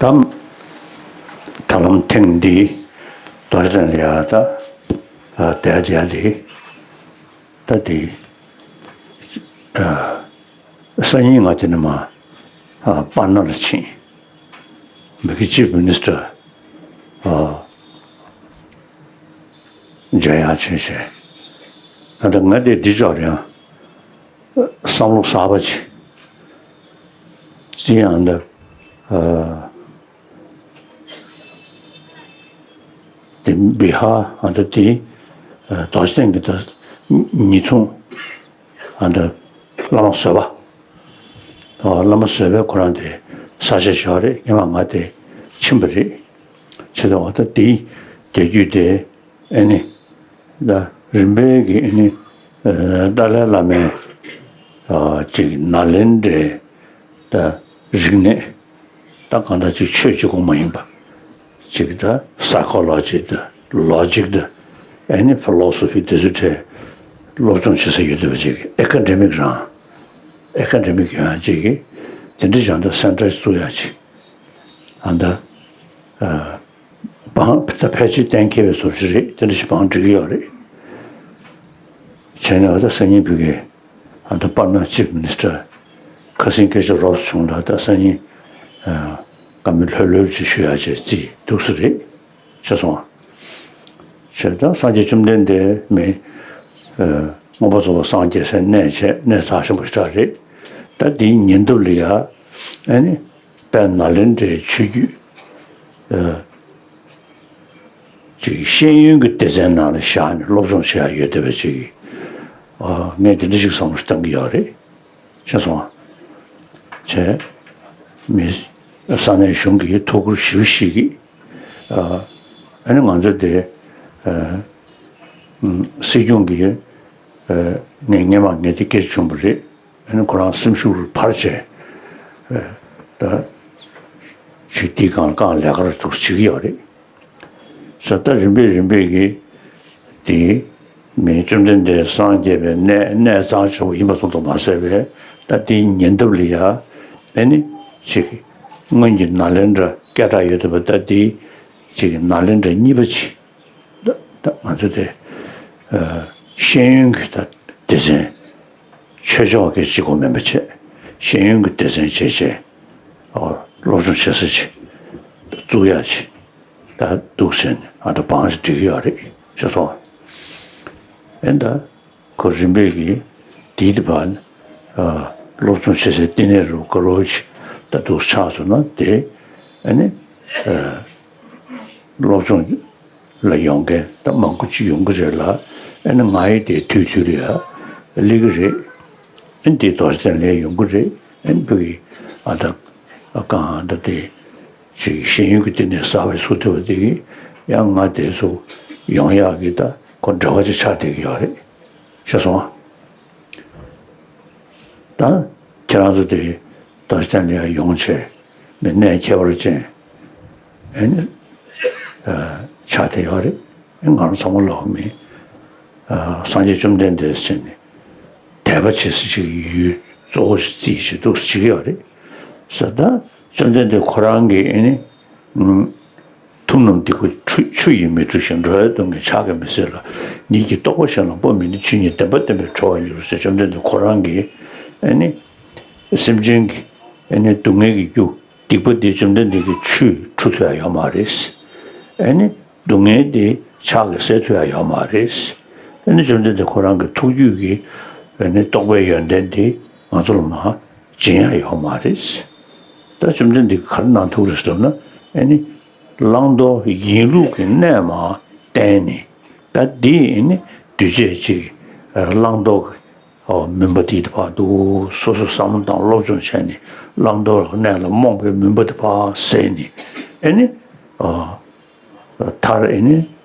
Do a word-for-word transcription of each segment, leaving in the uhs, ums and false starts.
ད་ད་ལམ་ཐེངས་འདི་རྡོ་རྗེ་གདན་ལ་ཡ་ད་བསྡད་བསྡད་དེ་ད་དེ་སང་ཉིན་ང་དེ་ནས་མར་པ་ན་ལ་ཕྱིན། མི་གི་ཅིབ་མི་ནི་སི་ཊར་མཇལ་ཡག་ཕྱིན་བྱས། ད་ལྟ་ང་དེ་འདི་ཅོག་རེད། ཡང་བསམ་བློ་གསར་པ་ཅིག་དེ་ཡང་འདི་དེ་བི་ཧར་ཨ་འདི་དེ་རྡོ་རྗེ་གདན་གྱི་ད་ཉེ་ཚོང་ཨ་འདི་བླ་མ་བཟོད་པ། བླ་མ་བཟོད་པའི་ཁོ་རང་དེ་ས་ཆ་ཞིག་རེད། སྔོན་མ་ང་དེ་ཕྱིན་པ་རེད། བྱས་ཙང་ད་དེའི་རྒྱལ་རྒྱུད་དེ། ཨེ་ནི། ད་རིམ་པས་ཀྱི་ཨེ་ནི། ཨ་ཏཱ་ལའི་བླ་མའི་ཨ་ཅིག་ནཱ་ལེནྡྲའི་ད་རིག་གནས་ད་གང་ལྟར་ཅིག་ཆོས་གཅིག་པོ་མ་ཡིན་པ། ཅིག་ད་སའི་ཀོ་ལོ་ཇི་ད་ལོ་ཇིག་ད་ཨེ་ནི་ཕི་ལོ་སོ་ཕི་དེ་ཚོའི་གྲས་སློབ་སྦྱོང་བྱེད་ས་ཡོད་བསྡད་པ་ཅིག་ཨེ་ཀ་ཌེ་མིག་རང་ཨེ་ཀ་ཌེ་མིག་ཡོང་ཡག་ཅིག་གི་དེ་འདྲ་བྱས་ན་ད་སེན་ཊར་བཙུགས་ཡག་ཅིག་ཨ་ད། ཨ། བང་ད་ཕལ་ཆེར་གཏན་འཁེལ་བའི་བཟོ་ཞིག་རེད། དེ་འདྲ་ཞིག་བང་སྒྲིག་གི་ཡོད་རེད། བྱས་ནས་ད་སང་ཉིན་བོད་ཀྱི་ཨ་ད་པ་ན་ཅིབ་མི་ནི་སི་ཊར་ཁ་སང་སྐད་ཆ་རོབ་བྱུང་ལ། ད་སང་ཉིན་ཨ་བཀའ་མོལ་ལྷོད་ལྷོད་ཅིག་ཞུ་ཡག་བྱས་རྩིས་འདུག་ས་རེད། ཤེས་སོང་ཨ། བྱས་ད་སངས་རྒྱས་བཅོམ་ལྡན་འདས་མི་ཨ་མངོན་པར་རྫོགས་པར་སངས་རྒྱས་སའི་གནས་བྱས་གནས་རྩ་ཆེན་པོ་ཞིག་རེད། ད་འདིའི་ཉེ་འདབས་ལ་ཡ་ཨ་ནི། དཔལ་ནཱ་ལེནྡྲའི་ཆོས་བརྒྱུད། ཨ། ཅིག་ཤེས་ཡོན་གྱི་སྡེ་ཚན་ནང་ལ་བཞག་ནས་སློབ་སྦྱོང་བྱེད་ཡག་ཡོད་བསྡད་པ་ཅིག་ཨ། ངས་དེ་འདྲ་ཞིག་བསམ་བློ་བཏང་གི་ཡོད་རེད། ཤེས་སོང་ཨ། བྱས། མི། ས་གནས་གཞུང་གིས་ཐུགས་ཁུར་ཞེ་པོ་བཞེས་ཀྱི། ཨ། ཨ་ནི་ང་ཚོ་དེ། ཨ། ཨ། སྲིད་སྐྱོང་གིས། ཨ། ངས་སྔོན་མ་ངས་དེ་སྐད་ཆ་བྱུང་བ་རེད། ཨ་ནི་ཁོ་རང་སེམས་ཤུགས་འཕར་བྱས། ཨ། ད་ཅིག་དེའི་སྒང་ལ་སྒང་ལས་ཀ་ར་ཐུགས་བྱེད་ཀྱི་ཡོད་རེད། ས་ད་རིམ་པས་རིམ་པས་ཀྱིས་དེ་མི་བཅོམ་ལྡན་འདས་སངས་རྒྱས་པའི་གནས་གནས་གཙང་ཆེ་བོ་ཡིན་པ་ཙམ་དུ་མ་ཟད་པས། ད་དེའི་ཉེ་འདབས་ལ་ཡ་ཨ་ནི་ཅིག་སྔོན་གྱི་ནཱ་ལེནྡྲ་སྐད་གྲགས་ཡོད་བསྡད་པ་ད་དེའི་ཅིག་ནཱ་ལེནྡྲ་གཉིས་པ་ཅིག་ད་ད་ང་ཚོ་དེ་ཨ་ཤེས་ཡོན་གྱི་ད་སྡེ་ཚན། ཆོས་ཕྱོགས་ཀྱི་གཅིག་པོ་མིན་པ་བྱས། ཤེས་ཡོན་གྱི་སྡེ་ཚན་བྱས་བྱས། ཨོ། སློབ་སྦྱོང་བྱེད་ས་ཅིག་བཙུགས་ཡག་ཅིག་ད་འདུག་ཟེར་ནས་ཨ་ད་བང་ཞིག་སྒྲིག་གི་ཡོད་རེད། ཤེས་སོང་། ཨེ་ད་ཁོ་རིམ་པས་ཀྱིས་དེའི་དེ་བར་ཨ་སློབ་སྦྱོང་བྱེད་སའི་བསྟི་གནས་རུ་དཀར་པོ་ཅིག་ད་འདུག་ཆགས་སོང་ན་དེ་ཨ་ནི་ཨ་སློབ་སྦྱོང་ལ་ཡོང་མཁན་ད་མང་པོ་ཅིག་ཡོང་གི་རེད་ལ། ཨ་ནི་ང་ཡི་དེ་དུས་དུས་ལ་ཡ་སླེབས་ཀྱི་རེད། ཨ་ནི་དེ་རྡོ་རྗེ་གདན་ལ་ཡོང་གི་རེད། ཨ་ནི་བོད་ཀྱི་ཨ་ད་ཨ་གང་ཨ་ད་དེ་ཅིག་ཤེས་ཡོན་གྱི་བསྟི་གནས་གསར་པ་ཞིག་བཙུགས་ཐུབ་པ་དེ་གིས་ཡང་ང་དེ་ཚོ་ཡོང་ཡག་གི་ད་ཁོ་འབྲེལ་བ་ཅིག་ཆགས་བསྡད་ཀྱི་ཡོད་རེད། ཤེས་སོང་ཨ། ད་ཁྱེད་རང་ཚོ་དེ་རྡོ་རྗེ་གདན་ལ་ཡང་ཡོང་བྱས་མི་གནས་ཁྱད་པར་ཅན་ཨེ་ནི་ཨ་ཆགས་བསྡད་ཡོད་རེད། ཨེ་ང་རང་ཚང་མ་ལོག་མི་ཨ་སངས་རྒྱས་བཅོམ་ལྡན་འདས་ཟེར་ནས་དད་པ་བྱེད་ས་ཅིག་ཡུལ་གཙོ་བོ་ཞིག་རྩིས་བྱེད་འདུག་ཟེར་གྱི་ཡོད་རེད། ས་ད་བཅོམ་ལྡན་འདས་ཁོ་རང་གིས་ཨེ་ནི། ཨུམ། ཐུབ་རྣམས་སྡིག་པ་ཆུ་ཆུ་ཡིས་མི་འཁྲུ་ཞིང་། འགྲོ་བའི་སྡུག་བསྔལ་ཕྱག་གིས་མི་སེལ་ལ། ཉིད་ཀྱི་རྟོགས་པ་གཞན་ལ་སྤོ་མི་ནུས། ཆོས་ཉིད་བདེན་པ་བསྟན་པས་གྲོལ་བར་འགྱུར་ཟེར། བཅོམ་ལྡན་འདས་ཁོ་རང་གིས་ཨེ་ནི་སེམས་ཅན་གྱི་ཨེ་ནི་སྡུག་བསྔལ་གྱི་རྒྱུ་སྡིག་པ་འདི་བཅོམ་ལྡན་འདས་ཀྱིས་ཆུས་འཁྲུ་ཐུབ་ཡ་ཡོད་མ་རེད། ཨེ་ནི་སྡུག་བསྔལ་འདི་ཕྱག་གིས་སེལ་ཐུབ་ཡ་ཡོད་མ་རེད། ཨེ་ནི་བཅོམ་ལྡན་འདས་ཁོ་རང་གི་ཐུགས་རྒྱུད་ཀྱི་ཨེ་ནི་རྟོགས་པའི་ཡོན་ཏན་འདི་ང་ཚོ་ལ་མ་སྦྱིན་ཡ་ཡོད་མ་རེད། ད་བཅོམ་ལྡན་འདས་ཀྱིས་ག་རེ་གནང་ཐུབ་རེད་ཟེར་ན་ཨེ་ནི། བླང་དོར་ཡིན་ལུགས་ཀྱི་གནས་མ་བསྟན་ནས། ད་འདི་ཨེ་ནི་འདུས་བྱས་གཅིག་བླང་དོར་གྱི་མུན་པ་འདི་དེ་ཕར་འདུག་སོ་སོ་བསམ་བློ་དང་སློབ་སྦྱོང་བྱས་ནས་བླང་དོར་གྱི་གནས་ལ་རྨོངས་པའི་མུན་པ་དེ་ཕར་བསལ་ནས་ཨེ་ནི། མཐར་ཨེ་ནི་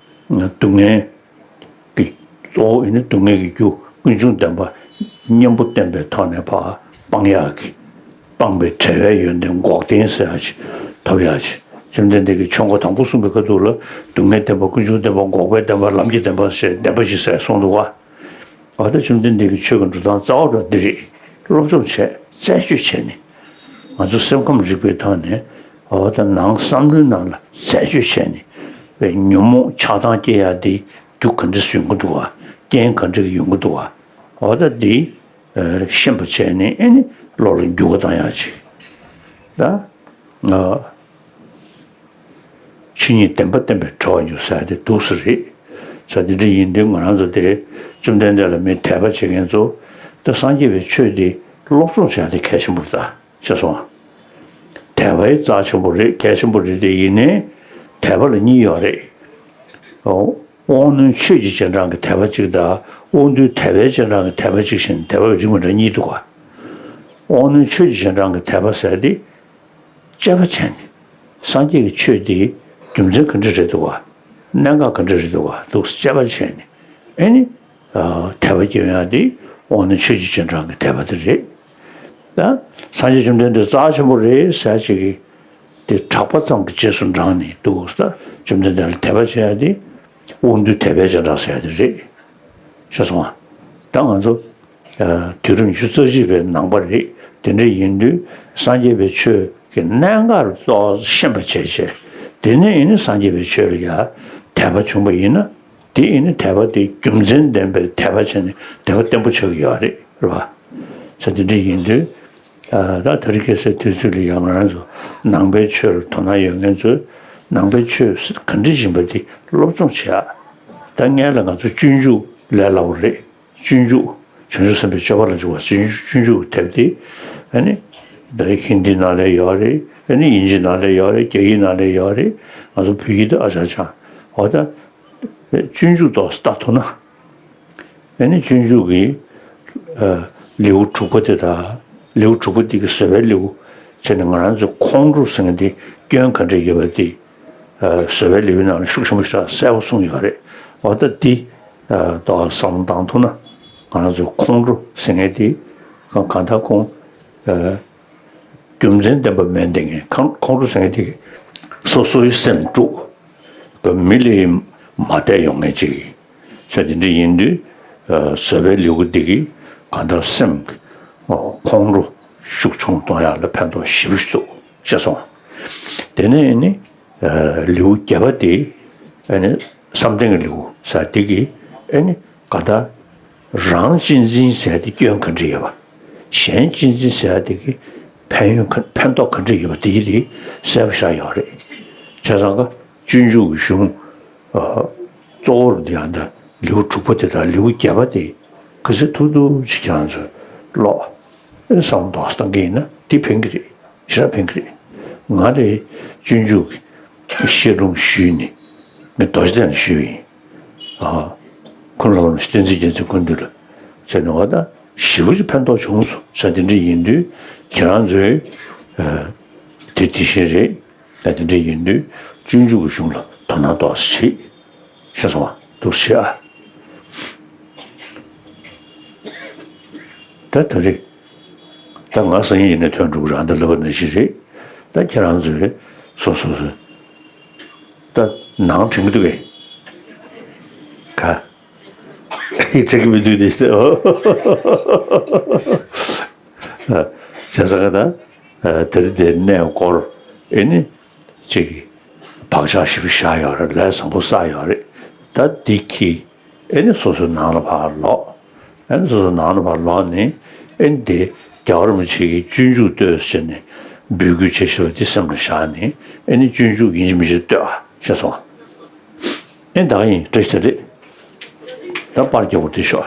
སྡུག་བསྔལ་གྱི་གཙོ་བོ་ཨེ་ནི་སྡུག་བསྔལ་གྱི་རྒྱུ་ཀུན་འབྱུང་བདེན་པ་གཉེན་པོ་བསྟེན་པའི་ཐོག་ནས་ཕར་སྤང་ཡག་གི་སྤངས་པའི་བྲལ་བའི་ཡོན་ཏན་འགོག་བདེན་ཟེར་ཡག་ཅིག་ཐོབ་ཡག་ཅིག་བཅོམ་ལྡན་འདས་ཀྱིས་ཆོས་འཁོར་དང་པོ་གསུངས་པའི་ཁ་ཐུག་ལ་སྡུག་བསྔལ་བདེན་པ་ཀུན་འབྱུང་བདེན་པ་འགོག་པའི་བདེན་པ་ལམ་གྱི་བདེན་པ་ཞེས་བདེན་པ་བཞི་ཟེར་གསུངས་འདུག་བ། འོ་ད་བཅོམ་ལྡན་འདས་ཀྱི་ཆོས་ཀྱི་འགྲོ་སྟངས་རྩ་བ་འདྲ་འདི་རེད། སློབ་སྦྱོང་བྱས་རྩད་གཅོད་བྱས་ནས་ང་ཚོ་སེམས་ཁམས་རིག་པའི་ཐོག་ནས་ འོ་ད་ནང་བསམ་བློའི་ནང་ལ་ཚད་གཅོད་བྱས་ནས་བའི་ཉོན་མོངས་ཆགས་སྡང་སྐྱེ་ཡ་དེ་རྒྱུ་ག་འདྲ་ཡོང་གི་འདུག་བ། རྐྱེན་ག་འདྲ་ཡོང་གི་འདུག་བ། འོ་ད་དེ་ཤེས་པ་བྱས་ནས་ཨེ་ནི་བློ་ལ་འགྱུར་བ་བཏང་ཡ་ཅིག་ད། ཆོས་ཉིད་བདེན་པ་བསྟན་པའི་གྲོགས་ཉུག་ཟེར་ཡ་དེ་འདུག་སེ་རེད། ས་དེ་འདྲ་ཡིན་དུས་ང་རང་ཚོ་དེ་བཅོམ་ལྡན་འདས་ལ་མི་དད་པ་བྱེད་མཁན་ཚོ་ད་སངས་རྒྱས་པའི་ཆོས་དེ་སློབ་སྦྱོང་བྱ་ཡ་དེ་གལ་ཆེན་པོ་རེད་ད་ཤེས་སོང་ང་། དད་པ་ཡི་རྩ་ཆེན་པོ་རེད། གལ་ཆེན་པོ་རེད་དེ་ཡིན་ནའི་དད་པ་ལ་གཉིས་ཡོད་རེད། དབང་རྣོན་ཆོས་ཀྱི་རྗེས་འབྲང་གི་དད་པ་གཅིག་དང་དབང་རྟུལ་དད་པའི་རྗེས་འབྲང་གི་དད་པ་གཅིག་བྱས་ནས་དད་པ་རིགས་མི་འདྲ་གཉིས་འདུག་ག་དབང་རྣོན་ཆོས་ཀྱི་རྗེས་འབྲང་གི་དད་པ་ཟེར་དེ། དཔྱད་པ་བྱས་ནས་སངས་རྒྱས་ཀྱི་ཆོས་འདི་རྒྱུ་མཚན་ག་འདྲ་རེད་འདུག་ག་གནད་འགག་ག་འདྲ་རེད་འདུག་ག་འདུག་སེ་དཔྱད་པ་བྱས་ནས་ཨེ་ནི། དད་པ་སྐྱེ་ཡག་འདི་དབང་རྣོན་ཆོས་ཀྱི་རྗེས་འབྲང་གི་དད་པ་དེ་རེད། ད་སངས་རྒྱས་བཅོམ་ལྡན་འདས་རྩ་ཆེན་པོ་རེད་ཟེར་ཅིག་གིས་དེ་གྲགས་པ་ཙམ་གྱི་རྗེས་སུ་འབྲངས་ནས་འདུག་ཟེར། བཅོམ་ལྡན་འདས་ལ་དད་པ་བྱེད་ཡག་འདི་དབང་རྟུལ་དད་པའི་རྗེས་འབྲང་ཟེར་ཡག་དེ་རེད། ཤེས་སོང་ང་། ད་ང་ཚོ་དུས་རབས་ཉི་ཤུ་རྩ་གཅིག་པའི་ནང་པ་རེད། དེ་འདྲ་ཡིན་དུས་སངས་རྒྱས་པའི་ཆོས་ཀྱི་གནད་འགག་ཏོག་ཙམ་ཤེས་པ་བྱས་བྱས་དེ་ནས་ཡིན་ན་སངས་རྒྱས་པའི་ཆོས་ལ་ཡ་དད་པ་བྱུང་བ་ཡིན་ན་དེ་ཡིན་ན་དད་པ་དེ་རྒྱུ་མཚན་ལྡན་པའི་དད་པ་བྱས་ནས་དད་པ་བརྟན་པོ་ཆགས་ཀྱི་ཡོད་རེད། རེད་བ། ས་དེ་འདྲ་ཡིན་དུས། ད་དེ་རིང་ཁ་སང་དུས་ཚོད་ལ་ཡང་ང་རང་ཚོ་ནང་པའི་ཆོས་ལ་དོ་སྣང་ཡོད་མཁན་ཚོས་ནང་པའི་ཆོས་ག་འདྲ་ཡིན་པ་དེ་སློབ་སྦྱོང་བྱེད་ཡག་ད་སྔོན་ལ་ང་ཚོ་སྤྱོད་འཇུག་ལས་སླ་པོ་རེད། སྤྱོད་འཇུག་བྱང་ཆུབ་སེམས་དཔའི་སྤྱོད་པ་ལ་འཇུག་པ་སྤྱོད་འཇུག་དེབ་དེ་ཨ་ནི་ད་ཧིན་དི་ནང་ལ་ཡོད་རེད། ཨ་ནི་དབྱིན་ཇི་ནང་ལ་ཡོད་རེད། རྒྱ་ཡིག་ནང་ལ་ཡོད་རེད། ང་ཚོ་བོད་ཡིག་དེ་ཨ་ཅག་ཅག་འོ་ད། སྤྱོད་འཇུག་ཏོག་ཙམ་ལྟ་ཐུབ་ན། ཨ་ནི་སྤྱོད་འཇུག་གི་ལེའུ་དྲུག་པ་དེ་དང་ལེའུ་དྲུག་པ་དེ་གི་བཟོད་པའི་ལེའུ་བྱས་ནས་ང་རང་ཚོའི་ཁོང་ཁྲོ་ཟེར་མཁན་དེ་སྐྱོན་ག་འདྲ་ཡོད་པ་དེ་བཟོད་པའི་ལེའུའི་ནང་ལ་ཤུགས་ཆེན་པོ་ཞིག་གསལ་པོ་གསུངས་ཡོད་རེད། འོ་ད་འདི་ཏོག་ཙམ་བསམ་བློ་བཏང་ཐུབ་ན་ང་རང་ཚོའི་ཁོང་ཁྲོ་ཟེར་མཁན་དེ་གང་ལྟར་ཁོང་རྒྱུ་མཚན་ལྡན་པ་མེད་བསྡད་མཁན་ཁོང་ཁྲོ་ཟེར་མཁན་དེ་སོ་སོའི་སེམས་དཀྲུགས། མི་ལ་མ་བསྡད་ཡོང་མཁན་ཅིག་ཡིན། དེ་འདྲ་ཡིན་དུས་བཟོད་པའི་ལེའུ་འདི་གིས་གང་ལྟར་སེམས་ཁོང་ཁྲོ་ཤུགས་ཆུང་གཏོང་ཡག་ལ་ཕན་ཐོགས་ཞེ་པོ་ཞིག་འདུག་ཅེས་གསུངས། དེ་ནས་ནི་ལེའུ་བརྒྱད་པ་དེ་ཨ་ནི་བསམ་གཏན་གྱི་ལེའུ་ཟེར་དེ་གིས་ཨ་ནི་གང་ལྟར། རང་གཅེས་འཛིན་ཟེར་དེ་སྐྱོན་ག་འདྲ་ཡོད་པ། གཞན་གཅེས་འཛིན་ཟེར་དེ་གི་ཕན་ཡོན་ག་ཕན་ཐོགས་ག་འདྲ་ཡོད་པ་དེ་གི་དེ་གསལ་པོ་ཆགས་ཡོད་རེད། བྱས་ཙང་ཀ་སྤྱོད་འཇུག་གི་གཞུང་གཙོ་བོར་འདི་ཡང་ད་ལེའུ་དྲུག་པ་དེ་དང་ལེའུ་བརྒྱད་པ་དེ་ག་ཚོད་ཐུབ་ཐུབ་ཅིག་ཁྱེད་རང་ཚོས་ཀློག་བསམ་བློ་གཏོང་གི་ཡིན་ན་དེ་ཕན་གི་རེད། ཞེ་དྲག་ཕན་གི་རེད། ང་རེ་སྤྱོད་འཇུག་གི་བཤད་སྒྲུང་ཞུས་ནས་ངས་རྡོ་རྗེ་གདན་ལ་ཞུས་པ་ཡིན། ཨ། ཁོང་ལ་བསྟན་འཛིན་རྒྱལ་མཚན་སྐུ་མདུན་ལ་བྱས་ནས་བ་ད་ཞེ་པོ་ཅིག་ཕན་ཐོགས་བྱུང་སོང་ཟེར། དེ་འདྲ་ཡིན་དུས་ཁྱེད་རང་ཚོས་དེ་དེ་བཞིན་རེད། ད་དེ་འདྲ་ཡིན་དུས་སྤྱོད་འཇུག་གི་གཞུང་ལ་དོ་སྣང་ཏོག་ཙམ་བྱེད། ཤེས་སོང་བ་འདུག་ཤེས་ཨ། ད་དེ་རེད། ད་ང་སང་ཉིན་ཡིན་ནའི་ཐོན་འགྲོ་གི་རང་ད་ལབ་པ་ནང་བཞིན་རེད། ད་ཁྱེད་རང་ཚོས་སོ་སོ་སོ་ད་ནང་དྲན་གི་འདུག་གས། ག་ཡིག་དྲན་གི་མི་འདུག་དེ་ཟེར། བྱས་ཙང་ཀ་ད་དེ་རིང་དེ་གནས་སྐོར་ཨེ་ནི་ཅིག་བག་ཆགས་ཞིབ་བཞག་ཡོད་རེད། ལས་བཟང་པོ་བསགས་ཡོད་རེད། ད་འདི་གི་ཨེ་ནི་སོ་སོའི་ནང་ལ་ཕར་ལོག་ཨེ་ནི་སོ་སོའི་ནང་ལ་ཕར་ལོག་ནས་ཨེ་ནི་དེ་རྒྱལ་བ་རིན་པོ་ཆེ་གིས་སྤྱོད་འཇུག་ལྟོས་ཟེར་ནས་འབོད་སྐུལ་བྱེད་བཞིན་པ་དེ་སེམས་ལ་བཞག་ནས་ཨེ་ནི་སྤྱོད་འཇུག་ཡིན་གཅིག་མིན་གཅིག་ལྟོས་ཨ། ཤེས་སོང་ཨ། ཨེ་ནི་ད་ག་ཡིན་བཀྲ་ཤིས་བདེ་ལེགས། ད་པར་རྒྱག་པ་དེ་ཤོག